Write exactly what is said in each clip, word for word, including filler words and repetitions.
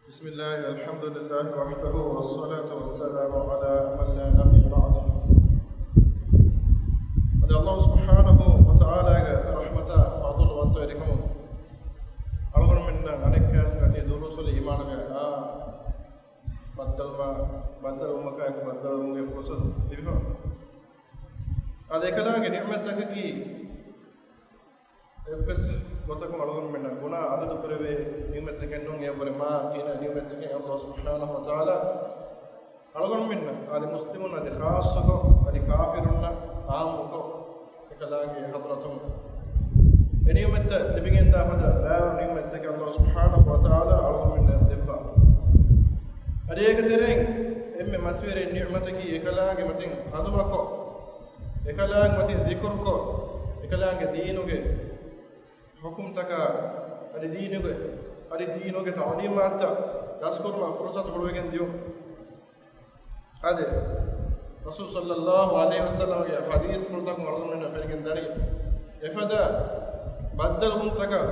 بسم الله، الحمد لله وحده، والصلاة والسلام على من لا نبي بعده. އަދި ﷲ ސުބްޙާނަހޫ ވަތަޢާލާގެ ރަޙްމަތާ ފަޟުލު ވަންތަވެރިކަމުން އަޅުގަނޑުމެންނަށް އަނެއްކާވެސް ނެތި ދުރޫސުލް އީމާނުގެ އާ ބައްދަލުވުމާ، ބައްދަލުވުމަކާއެކު ބައްދަލުވުމުގެ ފުރުޞަތު ލިބިފަ. އަދި އެކަލާނގެ ނިޢުމަތްތަކަކީ އެއްވެސް ގޮތަކުން އަޅުގަނޑުމެންނަށް ގުނާ އަދަދު ކުރެވޭ ނިޢުމަތްތަކެއް ނޫން. އެއަށްވުރެ މާ ގިނަ ނިޢުމަތްތަކެއް ﷲ ސުބްޙާނަހޫ ވަތަޢާލާ އަޅުގަނޑުމެންނަށް، އަދި މުސްލިމުން، އަދި ޚާއްޞަކޮށް، އަދި ކާފިރުންނަށް ޢާއްމުކޮށް، އެކަލާނގެ ޙަޟްރަތުން އެ ނިޢުމަތްތައް ލިބިގެންދާ ފަދަ ބައިވަރު ނިޢުމަތްތަކެއް ﷲ ސުބްޙާނަހޫ ވަތަޢާލާ އަޅުގަނޑުމެންނަށް ދެއްވާ. އަދި އޭގެ ތެރެއިން އެންމެ މަތިވެރި ނިޢުމަތަކީ އެކަލާނގެ މަތިން ހަނދުމަކޮށް، އެކަލާނގެ މަތިން ޒިކުރުކޮށް، އެކަލާނގެ ދީނުގެ ޙުކުމްތަކާ، އަދި ދީނުގެ، އަދި ދީނުގެ ތަޢުލީމާތްތައް ދަސްކުރުމަށް ފުރުޞަތު ހުޅުވިގެން ދިޔުން. އަދި ރަސޫލު ޞައްލައްލާހު ޢަލައިހި ވަސައްލަމްގެ ޙަދީޘްފުޅުތަކުން އަޅުގަނޑުމެންނަށް ފެނިގެން ދަނީ، އެފަދަ ބައްދަލުވުންތަކަށް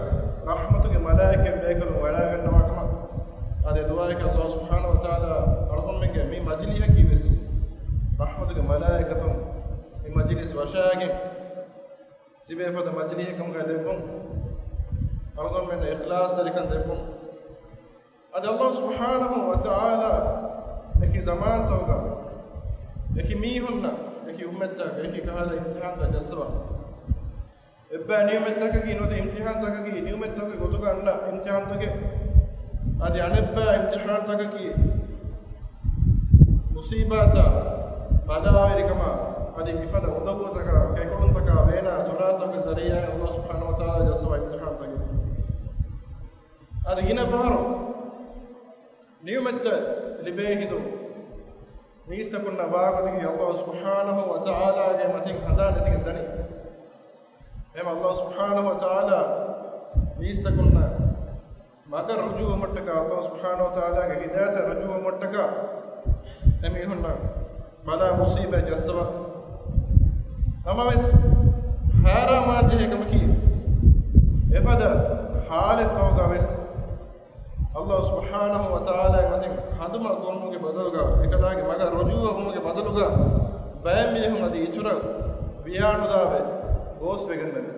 ރަޙްމަތުގެ މަލާއިކަތް ބޭކަލުން ވަޑައިގަންނަވާ ކަމަށް. އަދި ދުޢާއަކީ ﷲ ސުބްޙާނަހޫ ވަތަޢާލާ އަޅުގަނޑުމެންގެ މި މަޖިލީހަކީވެސް ރަޙްމަތުގެ މަލާއިކަތުން މި މަޖިލީސް ވަށާގެން ތިބޭ ފަދަ މަޖިލީހެއް ކަމުގައި ލެއްވުން، އަޅުގަނޑުމެންނަށް އިޚްލާޞްތެރިކަން ދެއްވުން. އަދި ﷲ ސުބްޙާނަހޫ ވަތަޢާލާ އެކި ޒަމާންތަކުގަ އެކި މީހުންނަށް، އެކި އުއްމަތްތަކަށް އެކި ކަހަލަ އިމްތިޙާންތައް ޖައްސަވާ. އެއްބައި ނިޢުމަތްތަކަކީ ނުވަތަ އިމްތިޙާންތަކަކީ ނިޢުމަތްތަކުގެ ގޮތުގަ އަންނަ އިމްތިޙާންތަކެއް. އަދި އަނެއްބައި އިމްތިޙާންތަކަކީ މުޞީބާތާ ބަލާވެރިކަމާ އަދި މިފަދަ އުނދަގޫތަކާ ކެކުޅުންތަކާ ވޭނާ ތުރާތަކުގެ ޒަރީޢާއިން ﷲ ސުބްޙާނަހޫ ވަތަޢާލާ ޖައްސަވާ އިމްތިޙާންތަކެއް. އަދި ގިނަ ފަހަރު ނިޢުމަތްތައް ލިބޭ ހިނދު މީސްތަކުންނަށް ވާގޮތަކީ ﷲ ސުބްޙާނަހޫ ވަތަޢާލާގެ މަތިން ހަނދާން ނެތިގެން ދަނީ. އެހެން ﷲ ސުބްޙާނަހޫ ވަތަޢާލާ މީސްތަކުންނަށް މަގަށް ރުޖޫޢަވުމަށްޓަކާ، ﷲ ސުބްޙާނަހޫ ވަތަޢާލާގެ ހިދާޔަތަށް ރުޖޫޢަވުމަށްޓަކާ އެމީހުންނަށް ބަލާ މުޞީބާތް ޖައްސަވާ. ނަމަވެސް، ހައިރާންވާންޖެހޭ ކަމަކީ، އެފަދަ ޙާލެއްތަކުގަ ވެސް ﷲ ސުބްޙާނަހޫ ވަތަޢާލާގެ މަތިން ހަނދުމަ ކުރުމުގެ ބަދަލުގަ، އެކަލާނގެ މަގަށް ރުޖޫޢަވުމުގެ ބަދަލުގަ، ބައެއް މީހުން އަދި އިތުރަށް ވިޔާނުދާވެ ގޯސްވެގެންދަނީ.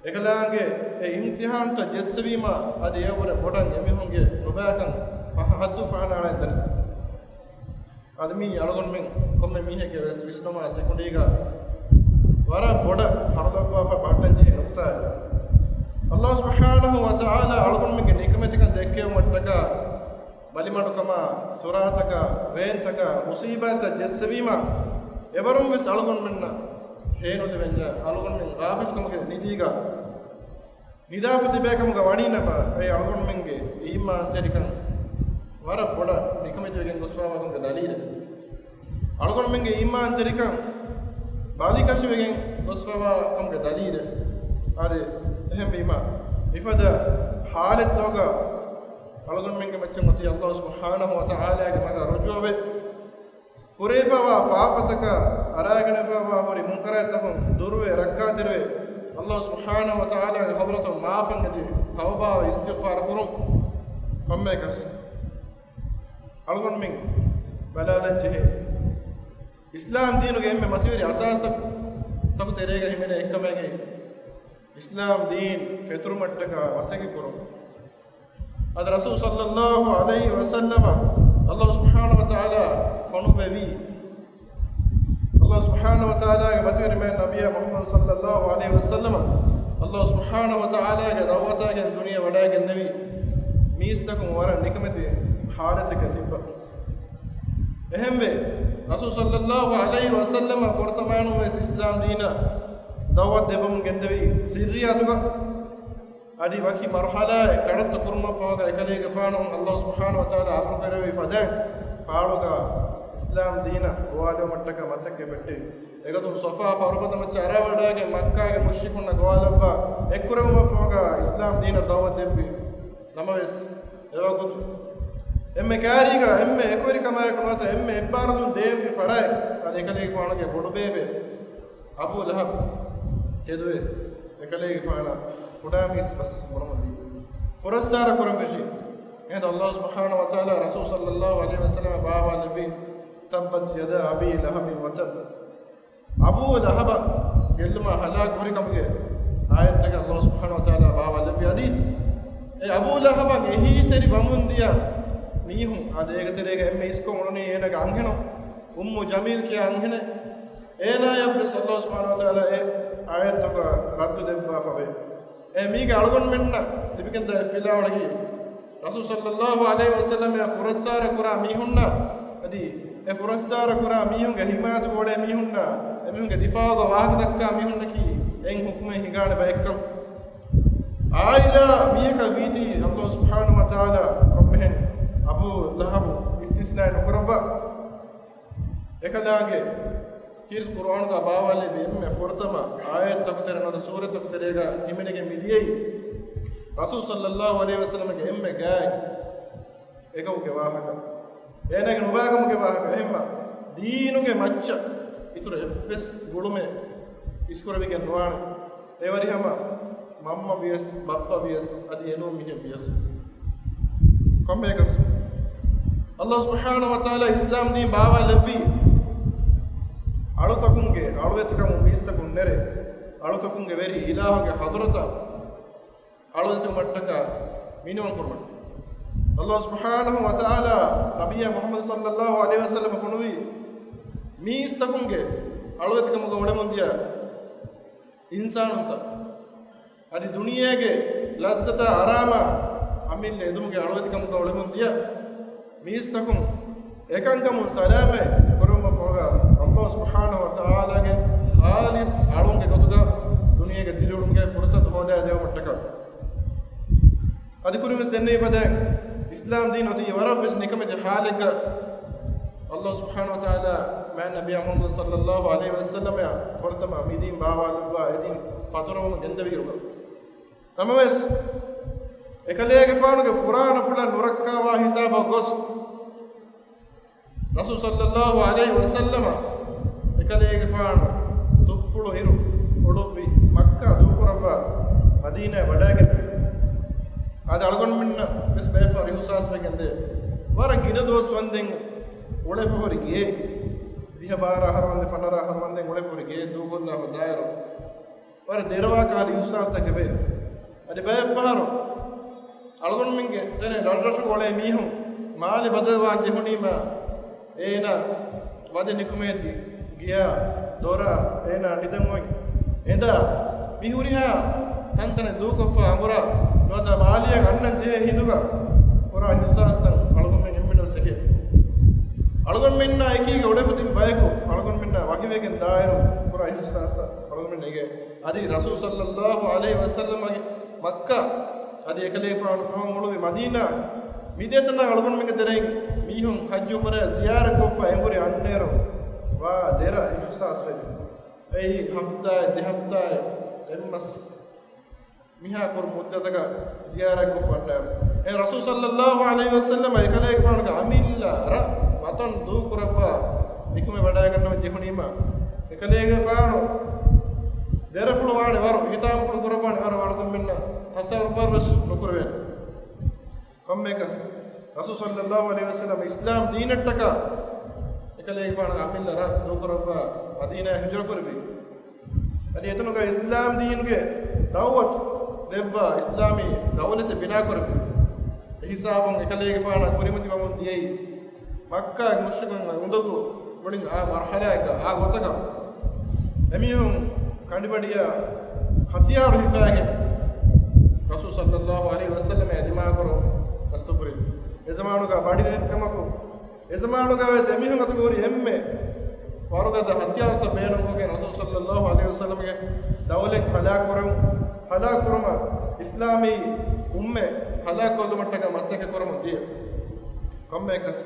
އެކަލާނގެ އެ އިމްތިޙާންތައް ޖެއްސެވީމާ، އަދި އެއަށްވުރެ ބޮޑަށް އެމީހުންގެ ނުބައިކަން ފަހަ-، ހައްދު ފަހަނައަޅައިދަނީ. އަދި މީ އަޅުގަނޑުމެން ކޮންމެ މީހެއްގެ ވެސް ވިސްނުމާ ސިކުނޑީގަ ވަރަށް ބޮޑަށް ހަރުލައްވާފަ ބަހައްޓަންޖެހޭ ނުކުތާއެއް. ﷲ ސުބްޙާނަހޫ ވަތަޢާލާ އަޅުގަނޑުމެންގެ ނިކަމެތިކަން ދެއްކެވުމަށްޓަކާ، ބަލިމަޑުކަމާ، ތުރާތަކާ، ވޭންތަކާ، މުޞީބާތްތައް ޖެއްސެވީމާ، އެވަރުން ވެސް އަޅުގަނޑުމެންނަށް ހޭނުލެވެންޏާ، އަޅުގަނޑުމެން ޣާފިލުކަމުގެ ނިދީގަ ނިދާފަ ތިބޭކަމުގަ ވަނީނަމަ، އެ އަޅުގަނޑުމެންގެ އީމާންތެރިކަން ވަރަށް ބޮޑަށް ނިކަމެތިވެގެން ގޮސްފަވާކަމުގެ ދަލީލެއް. އަޅުގަނޑުމެންގެ އީމާންތެރިކަން ބަލިކަށިވެގެން ގޮސްފަވާކަމުގެ ދަލީލެއް. އަދި އެހެންވީމަ، މިފަދަ ޙާލެއްތަކުގަ އަޅުގަނޑުމެންގެ މައްޗަށް އޮތީ ﷲ ސުބްޙާނަހޫ ވަތަޢާލާގެ މަގަށް ރުޖޫޢަވެ، ކުރެވިފައިވާ ފާފަތަކާ، އަރާގަނެފައިވާ ހުރި މުންކަރާތްތަކުން ދުރުވެ ރައްކާތެރިވެ، ﷲ ސުބްޙާނަހޫ ވަތަޢާލާގެ ޙަޟްރަތުން މާފަށް އެދި ތައުބާވެ އިސްތިޣްފާރު ކުރުން. ކޮންމެއަކަސް އަޅުގަނޑުމެން ބަލާލަން ޖެހޭ، އިސްލާމް ދީނުގެ އެންމެ މަތިވެރި އަސާސްތަކު، ތަކު ތެރޭގަ ހިމެނޭ އެއްކަމެއްގައި، އިސްލާމް ދީން ފެތުރުމަށްޓަކާ މަސައްކަތް ކުރުން. އަދި ރަސޫލު ޞައްލައްލާހު ޢަލައިހި ވަސައްލަމަށް ﷲ ސުބްޙާނަހޫ ވަތަޢާލާ ފޮނުއްވެވީ، ﷲ ސުބްޙާނަހޫ ވަތަޢާލާގެ މަތިވެރި މާތް ނަބިއްޔާ މުޙައްމަދު ޞައްލައްލާހު ޢަލައިހި ވަސައްލަމަށް ﷲ ސުބްޙާނަހޫ ވަތަޢާލާގެ ދަޢުވަތާގެން ދުނިޔެ ވަޑައިގެންނެވީ، މީސްތަކުން ވަރަށް ނިކަމެތި ޙާލަތެއްގަ ތިއްބަ. އެހެންވެ، ރަސޫލު ޞައްލައްލާހު ޢަލައިހި ވަސައްލަމަށް ފުރަތަމައިނުން ވެސް އިސްލާމް ދީނަށް ދަޢުވަތު ދެއްވަމުން ގެންދެވީ ސިއްރިއްޔާތުގަ. އަދި ވަކި މަރުޙަލާއެއް ކަޑައްތަ ކުރުމަށްފަހުގަ އެކަލޭގެފާނު ﷲ ސުބްޙާނަހޫ ވަތަޢާލާ އަމުރު ކުރެއްވި ފަދައިން ފާޅުގަ އިސްލާމް ދީނަށް ގޮވާލެވުމަށްޓަކާ މަސައްކަތް ފެއްޓެވި. އެގޮތުން ޞަފާ ފަރުބަދަމައްޗަށް އަރާވަޑައިގެން މައްކާގެ މުޝްރިކުންނަށް ގޮވާލައްވާ އެއްކުރެވުމަށްފަހުގަ އިސްލާމް ދީނަށް ދަޢުވަތު ދެއްވި. ނަމަވެސް، އެވަގުތު އެންމެ ކައިރީގަ އެންމެ އެކުވެރިކަމާއެކު ނުވަތަ އެންމެ އެއްބާރުލުން ދޭންވި ފަރާތް އަދި އެކަލޭގެފާނުގެ ބޮޑުބޭބެ އަބޫ ލަހަބް ތެދުވެ، އެކަލޭގެފާނަށް ކުޑަމީސް ބަސް ބުނަމުން ދީ. ފުރައްސާރަ ކުރަން ފެށި. އެހެން ﷲ ސުބްޙާނަހޫ ވަތަޢާލާ ރަސޫލު ޞައްލައްލާހު ޢަލައިހި ވަސައްލަމަށް ބާވާލެއްވި، تبت يدا أبي لهب وتب. އަބޫ ލަހަބަށް ގެއްލުމާ ހަލާކު ހުރި ކަމުގެ އާޔަތްތަކެއް ﷲ ސުބްޙާނަހޫ ވަތަޢާލާ ބާވާލެއްވި. އަދި އެ އަބޫ ލަހަބަށް އެހީތެރިވަމުންދިޔަ މީހުން، އާ، އޭގެ ތެރޭގަ އެންމެ އިސްކޮށް އުޅުނީ އޭނާގެ އަންހެނުން، އުއްމު ޖަމީލް ކިޔާ އަންހެނެއް. އޭނާޔަށްވެސް ﷲ ސުބްޙާނަހޫ ވަތަޢާލާ އެ އާޔަތްތަކަށް ރައްދު ދެއްވާފަވޭ. އެ މީގެ އަޅުގަނޑުމެންނަށް ލިބިގެންދާ އެއް ފިލާވަޅަކީ، ރަސޫލު ޞައްލައްލާހު ޢަލައިހި ވަސައްލަމަށް ފުރައްސާރަ ކުރާ މީހުންނަށް އަދި އެ ފުރައްސާރަ ކުރާ މީހުންގެ ހިމާޔަތުގަ އުޅޭ މީހުންނަށް، އެމީހުންގެ ދިފާޢުގަ ވާހަކަ ދައްކާ މީހުންނަކީ އެއިން ޙުކުމެއް ހިނގާނެ ބައެއްކަން. ޢާއިލާ މީހަކަށް ވީތީ ﷲ ސުބްޙާނަހޫ ވަތަޢާލާ ކޮންމެހެން އަބޫ ލަހަބު އިސްތިސްނާއެއް ނުކުރައްވާ. އެކަލާގެ ކީރިތި ޤުރުއާނުގަ ބާވާލެއްވި އެންމެ ފުރަތަމަ އާޔަތްތަކު ތެރެ ނުވަތަ ސޫރަތަކު ތެރޭގަ ހިމެނިގެން މިދިޔައީ، ރަސޫލު ޞައްލައްލާހު ޢަލައިހި ވަސައްލަމަގެ އެންމެ ގާތް އެކަކުގެ ވާހަކަ، އޭނާގެ ނުބައިކަމުގެ ވާހަކަ. އެހެންމަ ދީނުގެ މައްޗަށް އިތުރު އެއްވެސް ގުޅުމެއް އިސްކުރެވިގެން ނުވާނެ. އެވަރި ހަމަ މަންމަ ވިޔަސް، ބައްޕަ ވިޔަސް، އަދި އެނޫން މިހެން ވިޔަސް. ކޮންމެއަކަސް، ﷲ ސުބްޙާނަހޫ ވަތަޢާލާ އިސްލާމް ދީން ބާވާލެއްވީ، އަޅުތަކުންގެ އަޅުވެތިކަމުން މީސްތަކުން ނެރެ، އަޅުތަކުންގެ ވެރި އިލާހުގެ ޙަޟްރަތަށް އަޅުވެތިވުމަށްޓަކާ މިނިވަން ކުރުމަށް. ﷲ ސުބްޙާނަހޫ ވަތަޢާލާ ނަބިއްޔާ މުޙައްމަދު ޞައްލައްލާހު ޢަލައިހި ވަސައްލަމަ ފޮނުވީ، މީސްތަކުންގެ އަޅުވެތިކަމުގަ އުޅެމުންދިޔަ އިންސާނުންތައް، އަދި ދުނިޔޭގެ ލައްޒަތާ އަރާމާ އަމިއްލަ އެދުމުގެ އަޅުވެތިކަމުގަ އުޅެމުންދިޔަ މީސްތަކުން އެކަންކަމުން ސަލާމަތް ކުރުމަށްފަހުގަ، ﷲ ސުބްޙާނަހޫ ވަތަޢާލާގެ ޚާލިޞް އަޅުންގެ ގޮތުގަ ދުނިޔޭގަ ދިރިއުޅުމުގެ ފުރުޞަތު ހޯދާދެވުމަށްޓަކާ. އަދި ކުރިންވެސް ދެންނެވި ފަދައިން، އިސްލާމް ދީން އޮތީ ވަރަށްވެސް ނިކަމެތި ޙާލެއްގަ. ﷲ ސުބްޙާނަހޫ ވަތަޢާލާ މާތް ނަބިއްޔާ މުޙައްމަދު ޞައްލައްލާހު ޢަލައިހި ވަސައްލަމައަށް ފުރަތަމަ މިދީން ބާވާލައްވާ އެދިން ފަތުރުވަމުން ގެންދެވިއިރުގަ، ނަމަވެސް، އެކަލޭގެފާނުގެ ފުރާނަފުޅަށް ނުރައްކާވާ ހިސާބަށް ގޮސް، ރަސޫލު ޞައްލައްލާހު ޢަލައިހި ވަސައްލަމަ އެކަލޭގެފާނު ދުއްޕުޅު އިރު އުޅުއްވި މައްކާ ދޫކުރައްވާ މަދީނާއަށް ވަޑައިގެންނެވި. އާދެ، އަޅުގަނޑުމެންނަށް ވެސް ބައެއްފަހަރު އިޙްސާސްވެގެންދޭ، ވަރަށް ގިނަ ދުވަސް ވަންދެން އުޅެފަ ހުރި ގެއެއް، ދިހަ ބާރަ އަހަރު ވަންދެން، ފަނަރަ އަހަރު ވަންދެން އުޅެފަ ހުރި ގެއެއް ދޫކޮށްލާފަ ދާއިރު، ވަރަށް ދެރަވާ ކަހަލަ އިޙްސާސްތަކެވެ. އަދި ބައެއްފަހަރު އަޅުގަނޑުމެންގެ ތެރެ ރަށްރަށުގަ އުޅޭ މީހުން މާލެ ބަދަލުވާން ޖެހުނީމާ، އޭނާ ވަދެ ނިކުމޭތީ ގެޔާ، ދޮރާ، އޭނާ ނިދަން އޮތް އެނދާ، މި ހުރިހާ ތަންތަނެއް ދޫކޮށްފަ އަނބުރާ، ނުވަތަ މާލެއަށް އަންނަން ޖެހޭ ހިނދުގަ ކުރާ އިޙްސާސްތައް އަޅުގަނޑުމެން އެންމެންނަށް ވެސް އެނގޭ. އަޅުގަނޑުމެންނާ އެކީގަ އުޅެފަ ތިބި ބަޔަކު އަޅުގަނޑުމެންނާ ވަކިވެގެން ދާއިރު ކުރާ އިޙްސާސްތައް އަޅުގަނޑުމެންނަށް އެނގޭ. އަދި ރަސޫލު ޞައްލައްލާހު ޢަލައިހި ވަސައްލަމަގެ މައްކާ، އަދި އެކަލޭގެފާނު ފަހުން އުޅުއްވި މަދީނާ، މި ދެތަނަށް އަޅުގަނޑުމެންގެ ތެރެއިން މީހުން ޙައްޖު ޢުމްރާ ޒިޔާރަތްކޮށްފަ އެނބުރި އަންނައިރު، ވާ ދެރަ އިޙްސާސްވެ. އެއީ ހަފްތާއެއް، ދެ ހަފްތާއެއް، އެއްމަސް މިހާ ކުރު މުއްދަތަކަށް ޒިޔާރަތްކޮށްފަ އަންނައިރު. އެ ރަސޫލު ޞައްލައްލާހު ޢަލައިހި ވަސައްލަމަ އެކަލޭގެފާނުގެ އަމިއްލަ ރަށް ވަޠަން ދޫކުރައްވާ ނިކުމެ ވަޑައިގަންނަވަން ޖެހުނީމާ، އެކަލޭގެފާނު ދެރަފުޅު ވާނެ ވަރު، ހިތާމަފުޅު ކުރައްވާނެ ވަރު، އަޅުގަނޑުމެންނަށް ތަޞައްވަރުވެސް ނުކުރެވޭނެ. ކޮންމެއަކަސް، ރަސޫލު ޞައްލައްލާހު ޢަލައިހި ވަސައްލަމަ އިސްލާމް ދީނަށްޓަކާ އެކަލޭގެފާނުގެ އަމިއްލަ ރަށް ދޫކުރައްވާ މަދީނާއަށް ހިޖުރަކުރެއްވި. އަދި އެތަނުގަ އިސްލާމް ދީނުގެ ދަޢުވަތު ދެއްވާ އިސްލާމީ ދައުލަތެއް ބިނާކުރެއްވި. އެހިސާބުން އެކަލޭގެފާނަށް ކުރިމަތިވަމުން ދިޔައީ މައްކާގެ މުޝްރިކުންގެ އުނދަގޫ މުޅިން އާ މަރުޙަލާއެއްގަ އާ ގޮތަކަށް އެމީހުން ކަނޑިބަޑިޔާ ހަތިޔާރު ހިފާގެން ރަސޫލު ޞައްލައްލާހު ޢަލައިހި ވަސައްލަމައާ ދިމާކުރު ގަސްތުކުރި. އެޒަމާނުގަ ބަޑި ނެތްކަމަކު، އެޒަމާނުގަވެސް އެމީހުން އަތުގަ ހުރި އެންމެ ވަރުގަދަ ހަތިޔާރުތައް ބޭނުންކޮށްގެން ރަސޫލު ޞައްލައްލާހު ޢަލައިހި ވަސައްލަމަގެ ދައުލަތް ހަލާކުކުރެވުން، ހަލާކުކުރުމަށް އިސްލާމީ އުއްމަތް ހަލާކުކޮށްލުމަށްޓަކާ މަސައްކަތް ކުރަމުން ދިޔަ. ކޮންމެއަކަސް،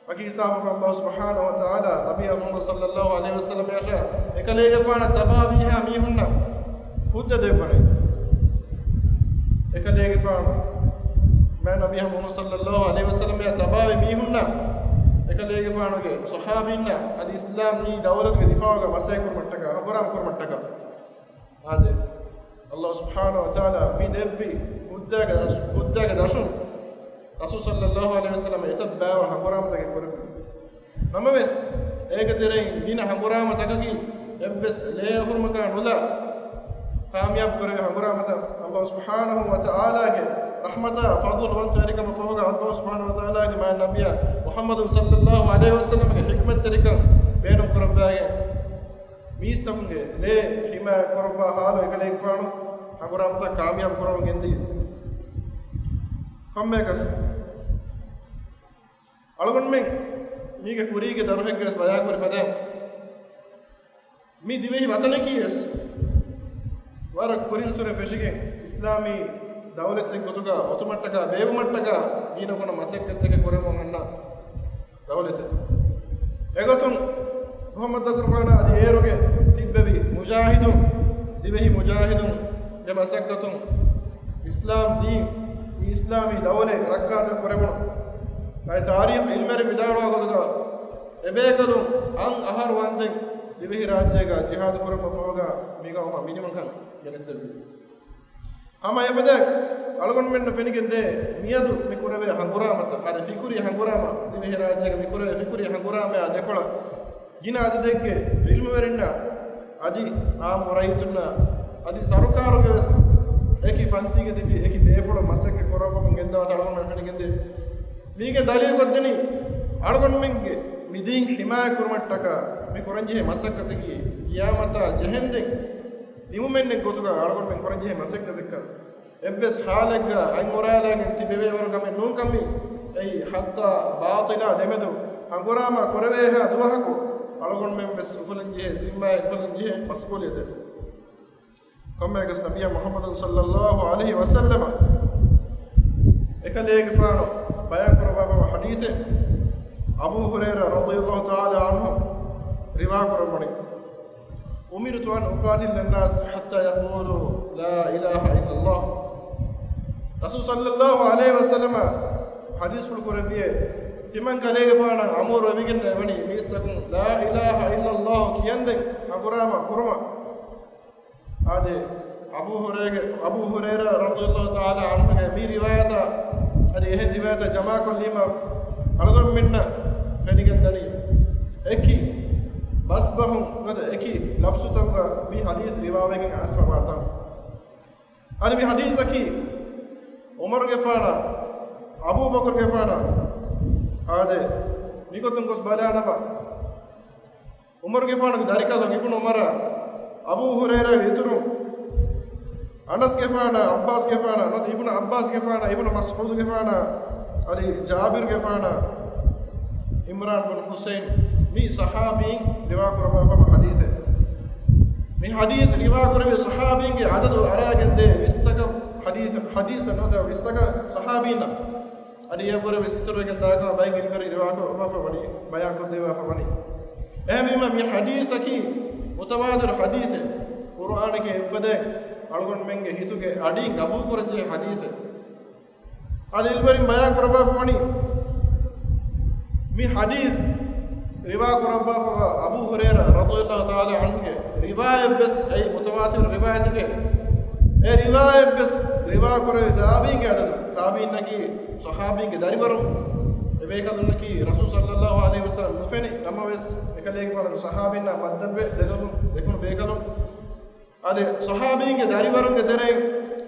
ވަކި ހިސާބަކަށް ﷲ ސުބްޙާނަހޫ ވަތަޢާލާ ނަބިއްޔާ މުޙައްމަދު ޞައްލައްލާހު ޢަލައިހި ވަސައްލަމައަށާ އެކަލޭގެފާނަށް ތަބާވީހާ މީހުންނަށް ހުއްދަ ދެއްވަނީ. އެކަލޭގެފާނު މާތް ނަބިއްޔާ މުޙައްމަދު ޞައްލައްލާހު ޢަލައިހި ވަސައްލަމައާ ތަބާވި މީހުންނަށް އެކަލޭގެފާނުގެ ޞަޙާބީންނަށް އަދި އިސްލާމް ދީނީ ދައުލަތުގެ ދިފާޢުގަ މަސައްކަތް ކުރުމަށްޓަކާ ހަނގުރާމަ ކުރުމަށްޓަކާ. އާދެ، ﷲ ސުބްޙާނަހޫ ވަތަޢާލާ މި ދެއްވި ހުއްދައިގެ ދަށު، ހުއްދައިގެ ދަށުން ޞައްލައްލާހު ޢަލައިހި ވަސައްލަމަ އެތައް ބައިވަރު ހަނގުރާމަތަކެއް ކުރެއްވި. ނަމަވެސް، އޭގެ ތެރެއިން ގިނަ ހަނގުރާމަތަކަކީ އެއްވެސް ލޭ އަހުރުމަކާ ނުލާ ކާމިޔާބު ކުރެވޭ ހަނގުރާމަތައް. ﷲ ސުބްޙާނަހޫ ވަތަޢާލާގެ ރަޙްމަތާ ފަޟުލުވަންތަވެރިކަމަށް ފަހުގަ ﷲ ސުބްޙާނަހޫ ވަތަޢާލާގެ މާތް ނަބިއްޔާ މުޙައްމަދު ޞައްލައްލާހު ޢަލައިހި ވަސައްލަމަގެ ޙިކްމަތްތެރިކަން ބޭނުން ކުރައްވާގެން، މީސްތަކުންގެ ލޭ ޙިމާޔަތް ކުރައްވާ ޙާލު އެކަލޭގެފާނު ހަނގުރާމަތައް ކާމިޔާބު ކުރައްވަން ގެންދިޔަ. ކޮންމެއަކަސް އަޅުގަނޑުމެން މީގެ ކުރީގެ ދަރުހެއްގަވެސް ބަޔާންކުރި ފަދައިން، މި ދިވެހި ވަތަނަކީވެސް ވަރަށް ކުރިންސުރެ ފެށިގެން، އިސްލާމީ ދައުލަތެއް ގޮތުގަ އޮތުމަށްޓަކާ ބޭއްވުމަށްޓަކާ ގިނަގުނަ މަސައްކަތްތަކެއް ކުރަމުން އަންނަ ދައުލަތެއް. އެގޮތުން މުޙައްމަދު ދަކުރުފާނާ އަދި އޭރުގެ ތިއްބެވި މުޖާހިދުން، ދިވެހި މުޖާހިދުންގެ މަސައްކަތުން އިސްލާމް ދީން، މި އިސްލާމީ ދައުލަތް ރައްކާތެރި ކުރެވުނު. އަދި ތާރީޚު ޢިލްމުވެރިން ވިދާޅުވާ ގޮތުގަ، އެބޭކަލުން އަށް އަހަރު ވަންދެން ދިވެހިރާއްޖޭގަ ޖިހާދު ކުރުމަށް ފަހުގަ މިގައުމަށް މިނިވަންކަން ގެނެސްދެއްވި. ހަމަ އެފަދައިން އަޅުގަނޑުމެންނަށް ފެނިގެންދޭ މިއަދު މި ކުރެވޭ ހަނގުރާމަތައް، އަދި ފިކުރީ ހަނގުރާމަ، ދިވެހިރާއްޖޭގަ މި ކުރެވޭ ފިކުރީ ހަނގުރާމަޔާ ދެކޮޅަށް ގިނަ އަދަދެއްގެ ޢިލްމުވެރިންނާ އަދި އާއްމު ރައްޔިތުންނާ އަދި ސަރުކާރުގެވެސް އެކި ފަންތީގަ ތިބި އެކި ބޭފުޅުން މަސައްކަތް ކުރައްވަމުން ގެންދަވާތީ އަޅުގަނޑުމެން ފެނިގެންދޭ. މީގެ ދަލީލު ކޮށްދެނީ އަޅުގަނޑުމެންގެ މި ދީން ޙިމާޔަތް ކުރުމަށްޓަކާ މި ކުރަންޖެހޭ މަސައްކަތަކީ ޤިޔާމަތާ ޖެހެންދެން ނިމުމެއްނެތް ގޮތުގަ އަޅުގަނޑުމެން ކުރަންޖެހޭ މަސައްކަތެއްކަން. އެއްވެސް ޙާލެއްގަ އަތް އޮރާލާގެން ތިބެވޭވަރު ކަމެއް ނޫންކަން މީ. އެއީ ޙައްޤާ ބާޠިލާ ދެމެދު ހަނގުރާމަ ކުރެވޭހާ ދުވަހަކު އަޅުގަނޑުމެން ވެސް އުފުލަންޖެހޭ ޒިންމާއެއް، އުފުލަންޖެހޭ މަސްއޫލިއްޔަތެއް. ކޮންމެއަކަސް ނަބިއްޔާ މުޙައްމަދު ޞައްލައްލާހު ޢަލައިހި ވަސައްލަމަ އެކަލޭގެފާނު ބަޔާން ކުރައްވާފަވާ ޙަދީޘެއް އަބޫ ހުރައިރާ ރަޟިޔައްލާހު ތަޢާލާ ޢަންހު ރިވާ ކުރައްވަނީ. أمرت أن أقاتل الناس حتى يقولوا لا إله إلا الله. ރަސޫލު ޞައްލައްލާހު ޢަލައިހި ވަސައްލަމަ ޙަދީޘްފުޅު ކުރެއްވިއޭ، ތިމަން ކަލޭގެފާނަށް އަމުރު ވެވިގެން އެވަނީ މީސްތަކުން ލާ އިލާހަ އިއްލައްލާހު ކިޔަންދެން ހަނގުރާމަ ކުރުމަށް. އާދެ، އަބޫ ހުރައިގެ، އަބޫ ހުރައިރާ ރަޟިޔައްލާހު ތަޢާލާ ޢަންހުގެ މި ރިވާޔަތާ އަދި އެހެން ރިވާޔަތާ ޖަމާކޮށްލީމަ، އަޅުގަނޑުމެންނަށް ފެނިގެންދަނީ އެކި ބަސްބަހުން ނުވަތަ އެކި ލަފްޒުތަކުގަ މި ޙަދީޘް ރިވާވެގެން އައިސްފަވާތަން. އަދި މި ޙަދީޘަކީ ޢުމަރުގެފާނާ، އަބޫބަކުރުގެފާނާ، އާދެ، މިގޮތުން ގޮސް ބަލާނަމަ، ޢުމަރުގެފާނުގެ ދަރިކަލުން އިބްނު ޢުމަރާ، އަބޫ ހުރައިރާގެ އިތުރުން، އަނަސްގެފާނާ، ޢައްބާސްގެފާނާ، ނުވަތަ އިބްނު ޢައްބާސްގެފާނާ، އިބްނު މަސްޢޫދުގެފާނާ، އަދި ޖާބިރުގެފާނާ، ޢިމްރާން ބިން ޙުސައިން، މި ޞަޙާބީން ރިވާ ކުރައްވާފަވާ ޙަދީޘެއް. މި ޙަދީޘް ރިވާ ކުރެވި ޞަޙާބީންގެ ޢަދަދު އަރާގެންދޭ ވިއްސަކަށް ޙަދީޘް، ޙަދީޘް ނުވަތަ ވިއްސަކަށް ޞަޙާބީންނަށް. އަދި އެއަށްވުރެ ވެސް އިތުރުވެގެން ދާކަމަށް ބައެއް ޢިލްމުވެރިން ރިވާކުރައްވާފަ ވަނީ، ބަޔާންކޮށްދެއްވާފަ ވަނީ. އެހެންވީމަ މި ޙަދީޘަކީ މުތަވާތިރު ޙަދީޘެއް. ޤުރުއާނެކޭ އެއްފަދައިން އަޅުގަނޑުމެންގެ ހިތުގެ އަޑިން ގަބޫލުކުރަންޖެހޭ ޙަދީޘެއް. އަދި ޢިލްމުވެރިން ބަޔާން ކުރައްވާފަ ވަނީ، މި ޙަދީޘް ރިވާ ކުރައްވާފަވާ އަބޫ ހުރައިރާ ރަޟިޔައްލާހު ތަޢާލާ ޢަންހުގެ ރިވާޔަތްވެސް އެއީ މުތަވާތިރު ރިވާޔަތެކޭ. އެ ރިވާޔަތްވެސް ރިވާ ކުރެވި ތާބީޢީންގެ ޢަދަދު، ތާބީޢީންނަކީ ޞަޙާބީންގެ ދަރިވަރުން، އެބޭކަލުންނަކީ ރަސޫލު ޞައްލައްލާހު ޢަލައިހި ވަސައްލަމަ ނުފެނި ނަމަވެސް، އެކަލޭގެފާނުގެ ޞަޙާބީންނާ ބައްދަލުވެ ދެލޮލުން ދެކުނު ބޭކަލުން. އަދި ޞަޙާބީންގެ ދަރިވަރުންގެ ތެރެއިން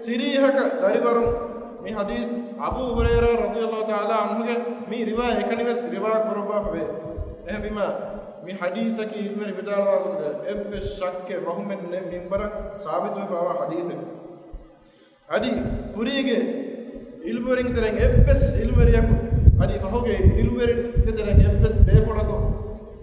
ތިރީހަކަށް ދަރިވަރުން މި ޙަދީޘް އަބޫ ހުރައިރާ ރަޟިޔައްލާހު ތަޢާލާ ޢަންހުގެ މި ރިވާޔަތް އެކަނިވެސް ރިވާ ކުރައްވާފަވޭ. އެހެންވީމަ، މި ޙަދީޘަކީ ޢިލްމުވެރިން ވިދާޅުވާ ގޮތުގަ އެއްވެސް ޝައްކެއް ވަހުމެއް ނެތް މިންވަރަށް ސާބިތުވެފަވާ ޙަދީޘެއް. އަދި ކުރީގެ ޢިލްމުވެރިންގެ ތެރެއިން އެއްވެސް ޢިލްމުވެރިޔަކު، އަދި ފަހުގެ ޢިލްމުވެރިންގެ ތެރެއިން އެއްވެސް ބޭފުޅަކު